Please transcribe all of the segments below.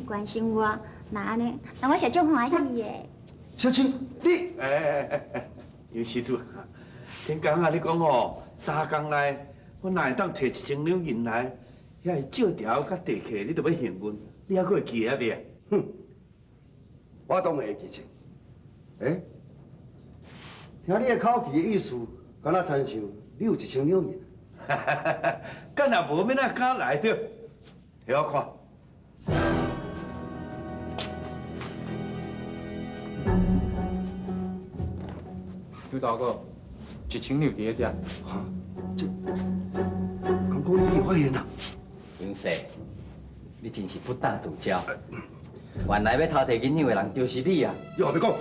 關心我，若按呢，那我是足歡喜的。小青，你哎哎哎哎，楊施主，頂工啊，你講吼，3工內我若會當提1000兩銀來，遐個借條佮地契，你著欲還阮，你猶閣會記得未啊？哼，我當然會記得。欸，聽你的口氣的意思，敢若親像你有一千兩銀。敢若無欲怎敢來著？提我看。邱大哥，一千兩佇遐。哈，這，敢講你有發現啊？楊氏，你真是不打自招。原來欲偷提銀兩的人就是你啊！你後壁講，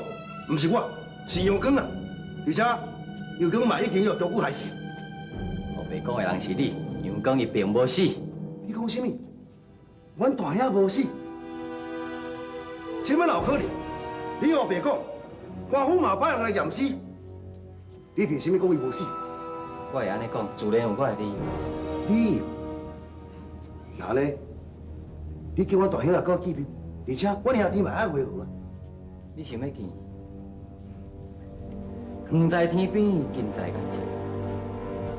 毋是我，是楊光啊！而且楊光嘛已經予張久害死。後壁講的人是你，楊光伊並無死。你講啥物？阮大兄無死？這擺哪有可能？你烏白講，官府嘛派人來驗屍，你憑啥物講伊無死？我會按呢講，自然有我的理由。理由？那呢？你叫阮大兄來佮我見面，而且阮兄弟嘛愛回合啊。你想欲見？遠在天邊，近在眼前。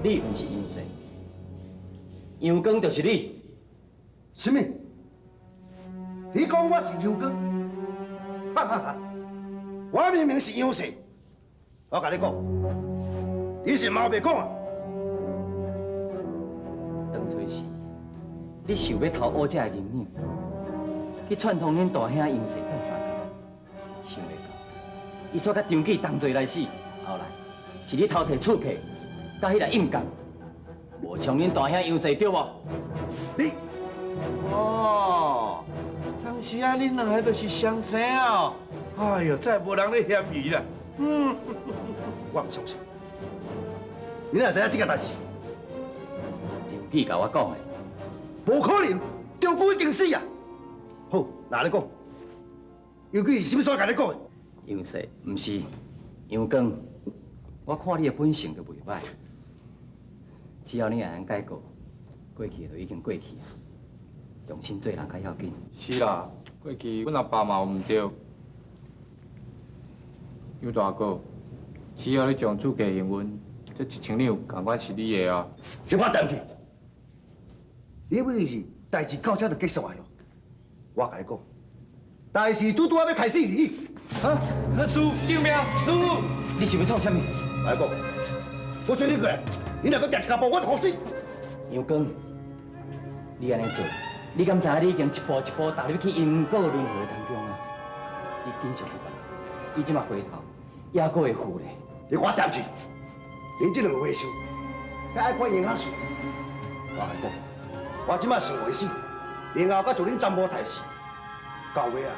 你毋是楊氏，楊光就是你。啥物？你講我是楊光？哈哈哈！我明明是楊氏。我共你講，你是嘛白講啊！當初時，你想欲偷烏遮的銀兩，去串通恁大兄楊氏鬥相共，想袂到，伊煞佮張記同罪來死。後來是你偷提刺客，佮彼个印鑑，冒充恁大兄楊氏對無？你哦，當時啊，恁兩个就是相生哦。哎喲，再無人咧嫌疑啦。嗯，我毋相信。你哪會知影這個代誌？張記共我講的。無可能，張久已經死啊！好，那你講，楊記是啥物所共你講的？楊氏，毋是楊光，我看你的本性就袂䆀。只要你會用改過，過去的就已經過去啊。重新做人較要緊。是啦，過去阮阿爸嘛有毋對。楊大哥，只要你將主家還阮，這一千兩仝款是你的啊！你我斷去！你以為是代誌到這就結束啊？我共你講，代誌拄拄仔欲開始爾。啊！師父，救命！師父，你想欲創啥物？來講，我選你過來，你若閣行一跤步，我就予死。楊光，你按呢做，你敢知影你已經一步一步踏入去因果輪迴當中啊？你緊上去吧，你這馬回頭，猶閣會負咧。你我斷去！恁這兩個和尚，遐愛管閒仔事。我共你講，我這馬想袂死，然後閣做恁查某刣死。到尾啊，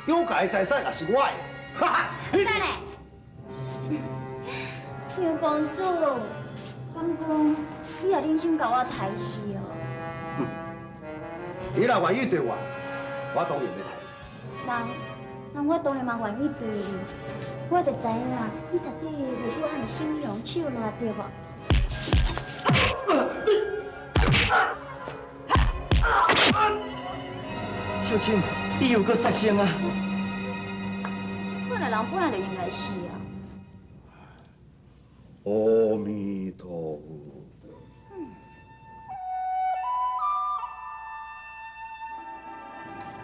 張家的財產也是我的。哈哈！等下，楊公子，敢講你也忍心共我刣死哦？哼，你若願意綴我，我當然欲刣你。那那我當然嘛願意綴你。我就知影，你絕對袂對我按呢心軟手軟，對無？小青，你又閣殺生啊！這款的人本來就應該死啊！阿彌陀佛。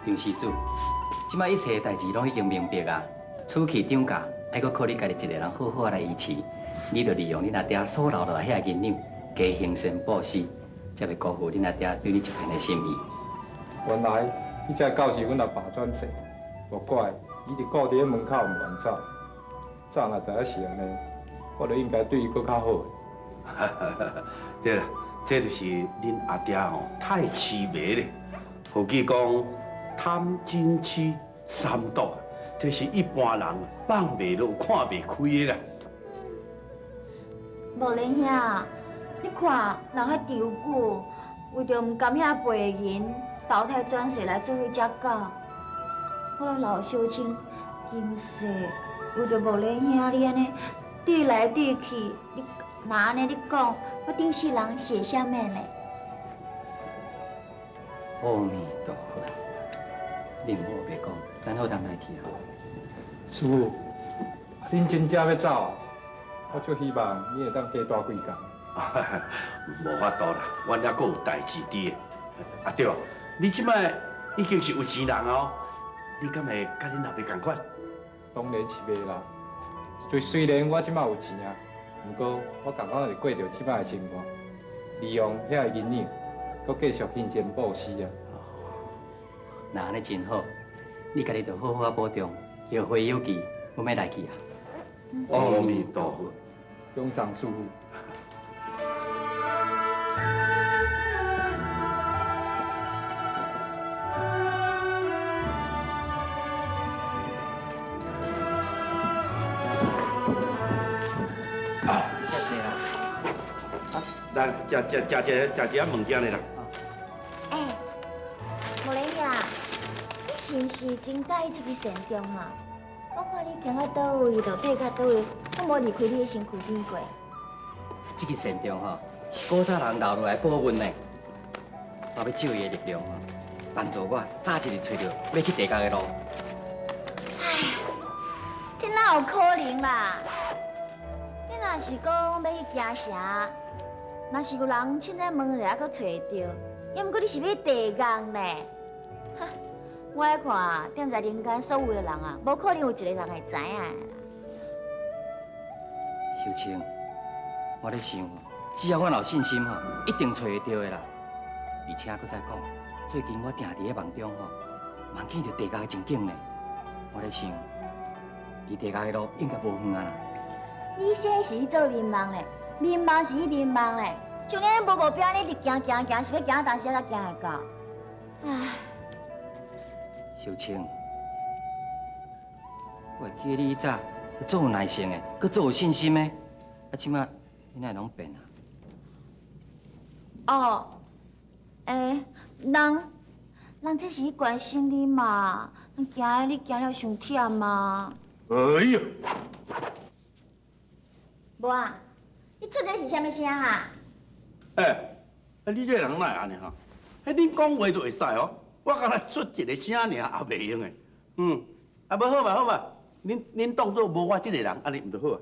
張施主，這擺一切代誌攏已經明白啊。此去張家，愛閣靠你家己一個人好好來維持。你著利用恁阿爹所留落來遐銀兩，加行善布施，才袂辜負恁阿爹對你這片的心意。原來彼隻狗是阮阿爸轉世，無怪伊一直顧佇咧門口毋願走。早若知影是按呢，我就應該對伊閣較好。對啦，這就是恁阿爹吼太痴迷咧。何記講貪嗔痴三毒，這是一般人放袂落、看袂開的啦。無蓮兄，你看人彼張久，為著毋甘遐賠銀，投胎轉世來做彼隻狗。我老小青今世為著無蓮兄你按呢對來對去，你若按呢你講，我頂世人是會啥物呢？阿彌陀佛，你毋好白讲，咱好通来去啊。师傅，恁真正欲走啊？我足希望你会当加待几工。无法度啦，阮犹阁有代志伫的。啊对，你这摆已经是有钱人哦，你敢会佮恁老爸仝款？当然是袂啦。虽然我这摆有钱啊，毋过我仝款会过著这摆的生活，利用遐个银两，阁继续行善布施啊。那按呢真好，你家己著好好仔保重，后会有期，阮欲来去啊。阿弥陀佛，恭送师父。遮济啦。来，食食食一食一仔物件咧啦。欸，无莲兄，你是毋是真佮意这支善终哈？我看你行到佗位就爬到佗位，拢无离开你的身躯边过。这支善终吼，是古早人留落来保运的。我欲借伊的力量吼，帮助我早一日揣著欲去地狱的路。唉，这哪有可能啦？你若是讲欲去行邪，若是有人凊彩问一下，阁揣著，犹毋过你是欲去地狱呢？哈，我爱看踮在人间所有的人啊，无可能有一个人会知影的啦。秀清，我咧想，只要我有信心吼，一定揣会著的啦。而且阁再讲，最近我定伫咧梦中吼，梦见著地狱的情景呢。我咧想，离地狱的路应该无远啊啦。你说是去做眠梦咧，眠梦是去眠梦咧，像你按呢无目标，你一直行行行，是欲行到佗时才行会到？唉，秀清，我会记得你以早足有耐性的，阁足有信心的，啊，这摆你哪会拢变啊？哦，欸，人这是关心你嘛，人惊你行了伤忝啊。哎呀！无啊，你出这是啥物声哈？欸，你这个人哪会按呢哈？欸，恁讲话就会使哦，我敢若出一个声尔也袂用的。嗯，啊，无好嘛好嘛，恁当做无我这个人，按呢毋就好啊？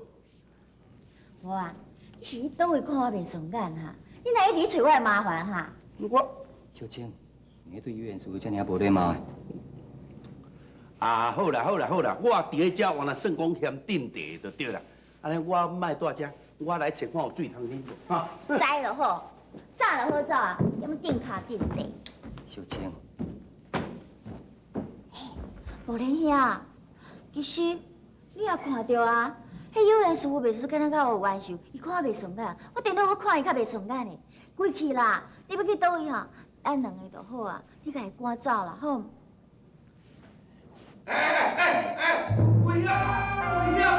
无啊，你是佗位看我袂顺眼哈？你哪一直揣我的麻烦哈？我秀清，你对语言师傅遮尔无礼貌的。啊，好啦好啦好啦，我伫咧遮原来算讲嫌顶茶就对啦。按呢我莫蹛遮，我来揣看有水通啉无？哈。知就好，早就好走啊，踮顶跤顶茶。秀清。无莲兄，其实你也看著啊，彼有缘师傅袂输敢若佮我有冤仇，伊看我袂顺眼，我顶多阁看伊较袂顺眼的。归去啦，你欲去佗位吼，咱两个就好啊，你共伊赶走啦，好毋？欸欸欸，危险啊！危险啊！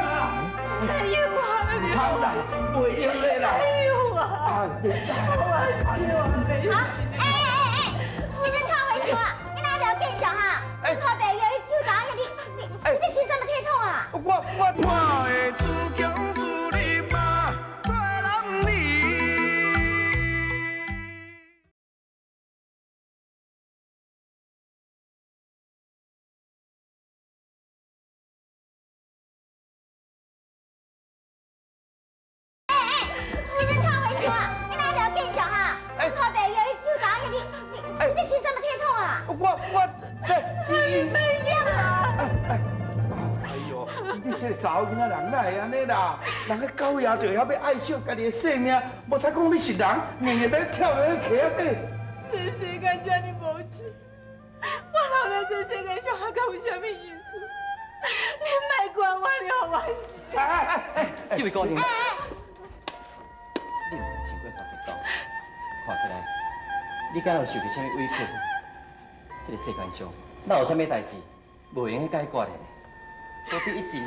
哎呦啊！唔通啦，袂用的啦！哎呦啊！我死我没啊！欸欸欸欸！你这臭和尚啊！你哪会变相哈？你看白药，你救查某你这身啥物体统啊？我的自强自立嘛，做男儿。你这臭和尚啊！你哪会变相哈？你看白药，你救查某你这身啥物体统啊？我这你哎呦，你这个查某囡仔人哪会按呢啦？人家狗爷就会晓欲爱惜家己的性命，无彩讲你是人，硬硬欲跳落去溪仔底。这世间这呢无情，我留在这世界上还阁有啥物意思？你莫管我，你予我死。哎哎哎，这位姑娘，你毋通伤过大激动，看起来你敢有受著啥物委屈？这个世间上哪有啥物代志无闲得解决的？何必一定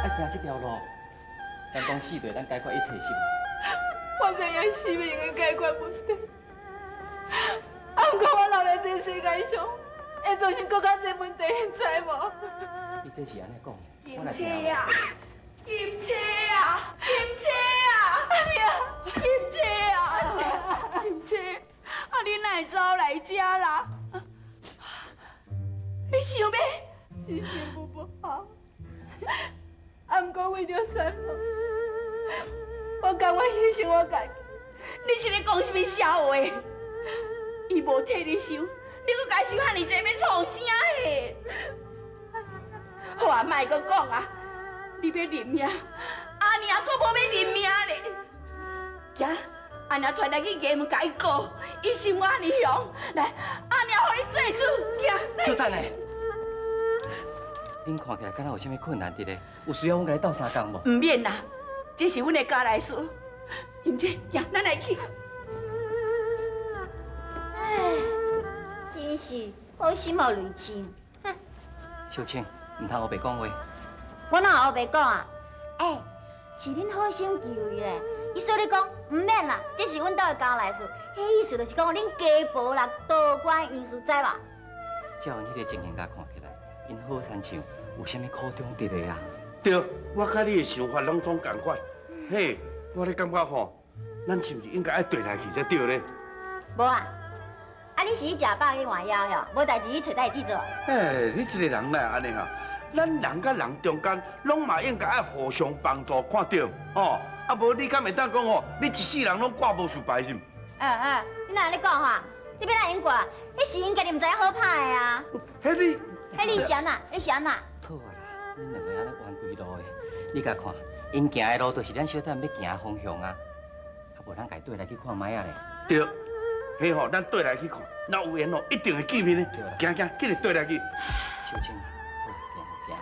爱行这条路？人讲死就会当解决一切是无？我知影死袂用解决问题，啊，毋过我留在这世界上，会造成阁较济问题，你知无？你这是按呢讲？金车啊！金车啊！金车啊！阿娘，金车啊！金车，啊你哪会走来遮啦？你想欲？是新妇无好，啊，毋过为著三龙，我甘愿牺牲我家己。你是咧讲啥物痟话？伊无替你收，你阁共收遐尔济，欲创啥嘿？好啊，莫阁讲啊！你欲认命，阿娘阁无欲认命咧。行，阿娘带你去衙门共伊告，伊心我按呢凶。来，阿娘予你做主，行。小等下，恁看起来敢若有啥物困难佇咧？有需要阮共你鬥相共無？毋免啦，這是阮的家內事。金姐，行，咱來去。唉，真是好心予雷斃。哼！小青，毋通烏白講話。我哪有烏白講啊？欸，是恁好心求伊咧，伊說你講毋免啦，這是阮兜的家內事。彼意思就是講恁家婆啦，多管閒事，知無？照𪜶彼个情形共看起來，𪜶好親像有啥物苦衷佇咧啊？對，我佮你的想法攏總仝款。嘿，我咧感覺吼，咱是毋是應該愛綴來去才對咧？無啊，啊你是去食飽去換枵哟，無代誌去揣代誌做。哎，你這个人哪會按呢哈？咱人佮人中間，攏嘛應該愛互相幫助，看著吼。啊，無你敢會當講吼？你一世人攏掛無事敗是毋？哎，你哪按呢講哈？這欲怎用掛？彼是𪜶家己毋知影好歹的啊。彼你，彼你是按怎？你是按怎？好啊啦，恁兩个按呢冤規路的，你共看，𪜶行的路就是咱小等欲行的方向啊。啊，無咱共伊綴來去看覓仔咧。對，彼吼，咱綴來去看，若有緣哦，一定會見面的。行行，緊來綴來去。小青，好，行行。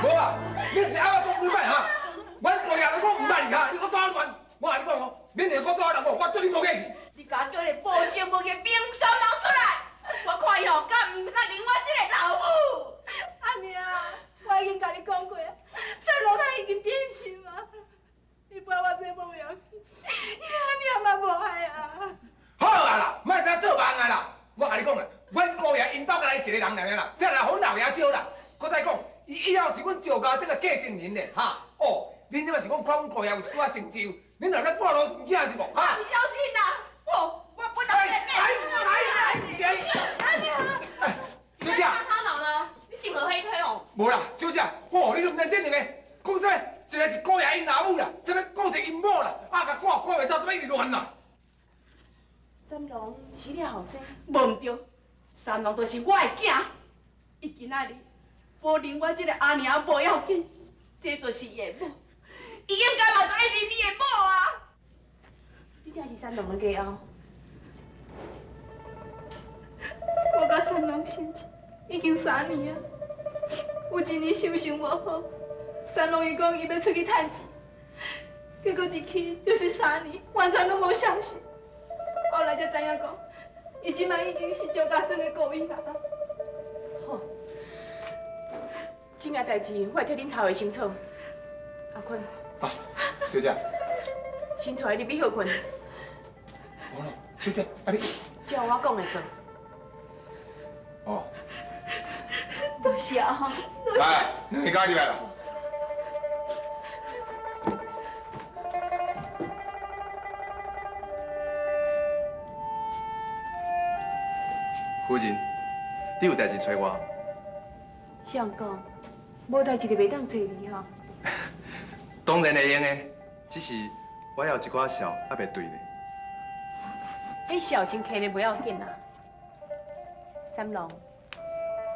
無啊，你是阿媽講幾擺哈？阮姑爺都講毋捌你哈，你閣怎亂？我共你講哦，明年閣怎人哦，我對你無客氣。你共叫伊保證無個冰三郎出來，我看伊吼敢毋敢認我這个老母。阿娘，我已經共你講過啊，三郎他已經變心啊，你背我這無要緊，伊阿娘嘛無愛啊。好啊啦，莫再做夢啊啦！我共你講啦，阮姑爺𪜶兜敢若伊一个人爾啦，這若予阮老爺招啦。閣再講，伊以後是阮趙家這個繼承人咧，哈！哦，恁這擺是講看阮姑爺有小可成就，恁若咧半路唔驚是無？哈！你小心啦！我本來哎，小姐，他老了，你是無黑推哦？無啦，小姐，哦，你都毋知這兩个講啥物？一个是姑爺𪜶老母啦，啥物顧是𪜶某啦，啊，共看看袂走，啥物一直亂啦。三郎是你後生？無毋對，三郎就是我的囝，伊今仔日無認我這个阿娘無要緊，這就是伊的某，伊應該嘛愛認伊的某啊！你這是三郎的家后，我佮三郎相识已經3年啊，有一年收成無好，三郎伊講伊欲出去趁錢，結果一去就是3年，完全攏無消息。後來才知影講，伊這擺已經是趙家莊的顧問啊。好，這件代誌我會替恁查會清楚。阿坤，啊，小姐，先帶伊入去歇睏。無啦，小姐，啊你，照我講的做。哦。多謝啊。來，兩个加入來啦。夫人，你有代誌揣我？相公，無代誌就袂當揣你吼。當然會用的，只是我還有一寡痟猶未對咧。彼痟先揢咧，無要緊啦。三郎，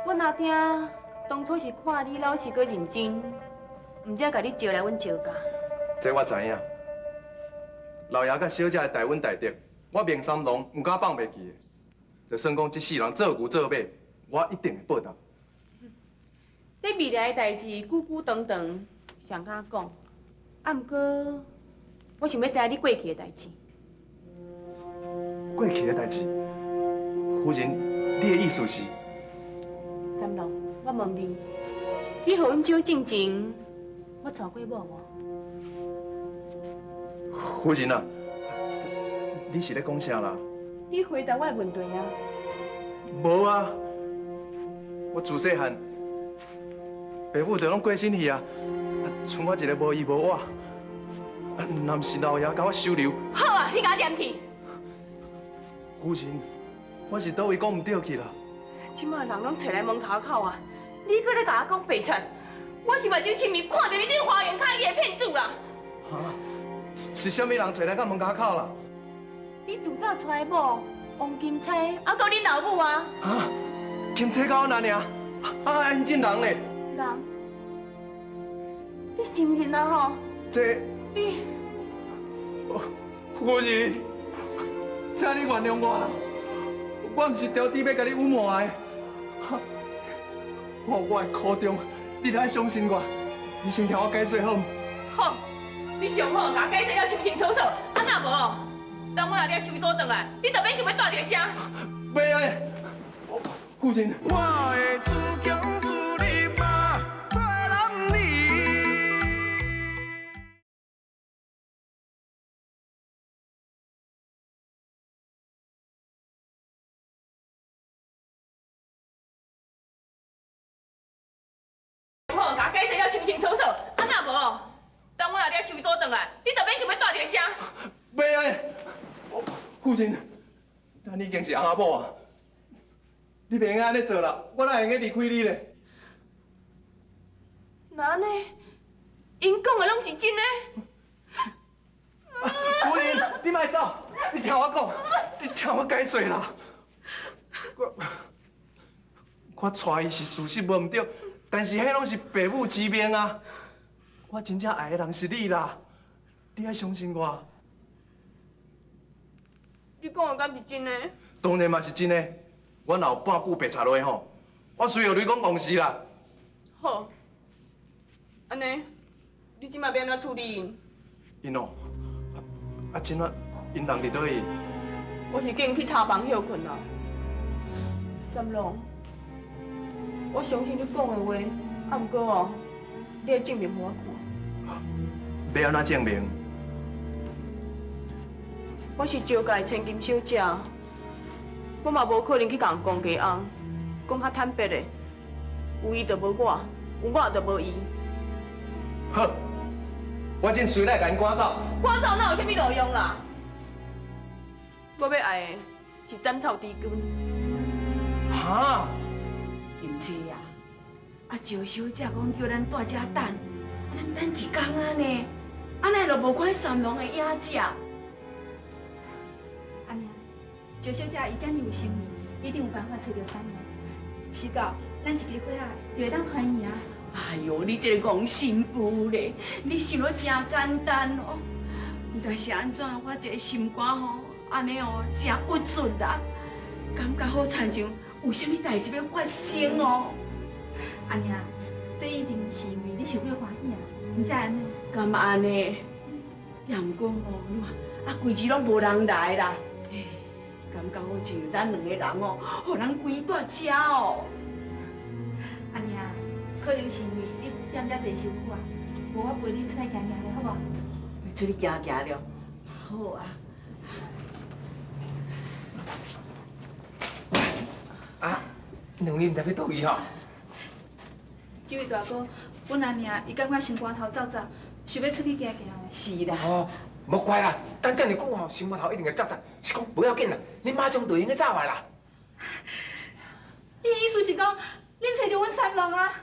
阮阿爹當初是看你老實閣認真，毋才共你招來阮趙家。這我知影。老爺佮小姐的大恩大德，我明三郎毋敢放袂記的。就算講這世人做牛做馬，我一定會報答。這未來的代誌，久久長長，上敢講。啊，毋過我想欲知影你過去的代誌。過去的代誌，夫人，你的意思是？三郎，我問你，你予阮招進前，我娶過某無？夫人啊，你是咧講啥啦？你回答我的問題啊！無啊，我自細漢，爸母就攏過身去啊，啊，剩我一个無依無我。啊，若毋是老爷共我收留。好啊，你共我念去。夫人，我是佗位讲毋对去啦。这摆人拢揣来门头口啊，你阁咧共我讲白贼？我是目睭亲面看著你这个花言巧语的骗子啦！哈？是啥物人揣来到门口口啦？你自早娶的某王金钗，啊，阁恁老母啊？啊？金钗佮阮阿娘，啊，𪜶这人咧？人？你承认啊吼？这你，夫人，请你原谅我，我毋是朝底欲共你隐瞒的。我有我的苦衷，你著爱相信我。你先听我解释好毋？好，你上好共解释了清清楚楚，啊若无哦，等我若了收组转来，你就免想欲蹛伫遮。袂啊，夫人。我的自强自立嘛，做男儿。好，共解释了清清楚楚，啊若无哦，等我若了收组转来，你就免想欲蹛伫遮。袂啊，夫人，咱已经是翁仔某啊，你袂用按呢做啦，我哪会用得离开你咧？哪按呢？𪜶讲的拢是真的？夫人，你莫走，你听我讲，你听我解释啦。我娶伊是事实无毋对，但是彼拢是父母之命啊。我真正爱的人是你啦，你爱相信我。你讲的敢是真的？当然嘛是真的。我若有半句白贼话吼，我随予你讲戆事啦。好，按呢，你这摆欲按怎处理𪜶？𪜶哦，啊，这摆𪜶人伫佗位？我是叫𪜶去查房歇睏啦。三郎，我相信你讲的话，啊，毋过哦，你爱证明予我看。欲按怎证明？我是招家的千金小姐，我嘛无可能去共公家翁讲较坦白的，有伊就无我，有我就无伊。好，我这随来共𪜶赶走。赶走哪有啥物路用啦？我欲爱的是斩草除根。哈？金钗啊，啊赵小姐讲叫咱蹛遮等，啊咱等一工啊呢，啊哪会就无看三郎的影子？阿娘，赵小姐伊遮尔有心意，一定有办法揣著三郎。时到，咱一家伙仔就会当团圆啊！哎哟，你这个戆新妇咧，你想得真简单哦。毋知是按怎，我这个心肝吼，按呢哦，真郁卒啦，感觉好亲像有啥物代志欲发生哦。阿娘，这一定是因为你想欲欢喜啊，毋才按呢。敢按呢？也毋过吼，你看啊，规日拢无人来啦。感觉好像咱两个人哦，予人关蹛遮哦。阿娘，可能是因为你踮遮坐伤久啊，无我陪你出来行行咧，好无？出去行行了，好啊。啊，两位毋知欲佗去吼？这位大哥，阮阿娘伊感觉心肝头燥燥，想欲出去行行。是啦。哦，莫怪啦，等遮尔久吼，心肝头一定会燥燥。是讲无要紧啦，你马上就会用得走啊啦。你意思是讲，恁揣著阮三郎啊？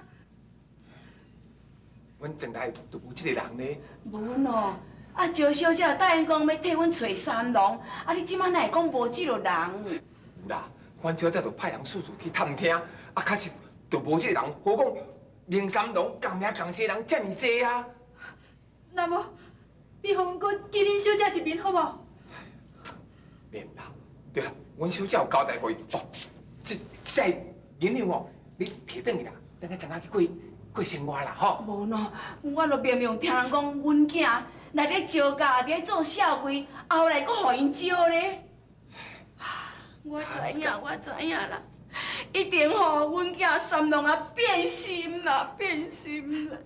阮从来就无这个人呢。无喏，啊赵小姐答应讲欲替阮揣三郎，啊你这摆哪会讲无这个人？有啦，阮小姐就派人四处去探听，啊确实就无这个人。何讲明三郎仝名仝姓人遮尔济啊？那无，你予阮阁见恁小姐一面好无？免啦，对啦，阮小姐有交代过伊，哦，这个银两哦，你提转去啦，等下怎仔去过过生活啦，吼。无喏，我就明明听人讲，阮囝来咧招家，伫咧做少柜，后来阁予𪜶招咧。我知影，我知影啦，一定吼，阮囝三郎啊变心啦，变心啦。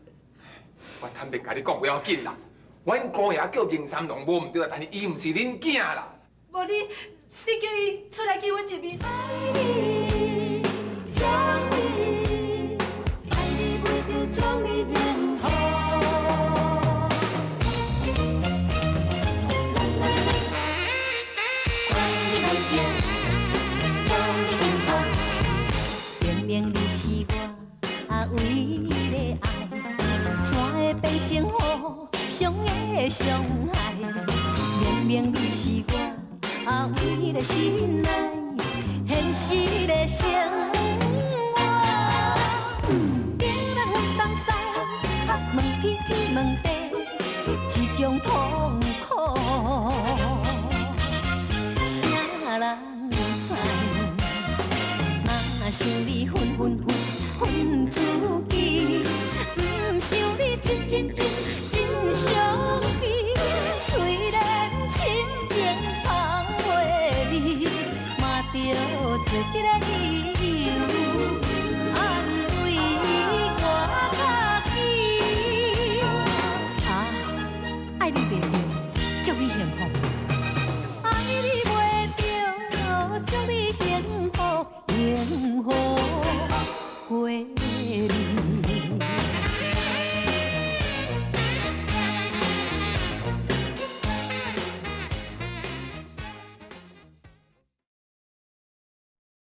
我坦白共你讲，无要紧啦。阮姑爷叫明三郎无毋对啊，但是伊毋是恁囝啦。无你，你叫伊出来见阮一面。爱你，将你，爱你袂得将你念头。唯一的愛，怎會變成互相的傷害？明明你是我唯一的心愛，現實的生活。東人東西，問天天問地，這種痛苦，啥人知？若想你分分分分自己，毋想你真真真真傷悲。雖然深情放袂離，嘛著做一個伊。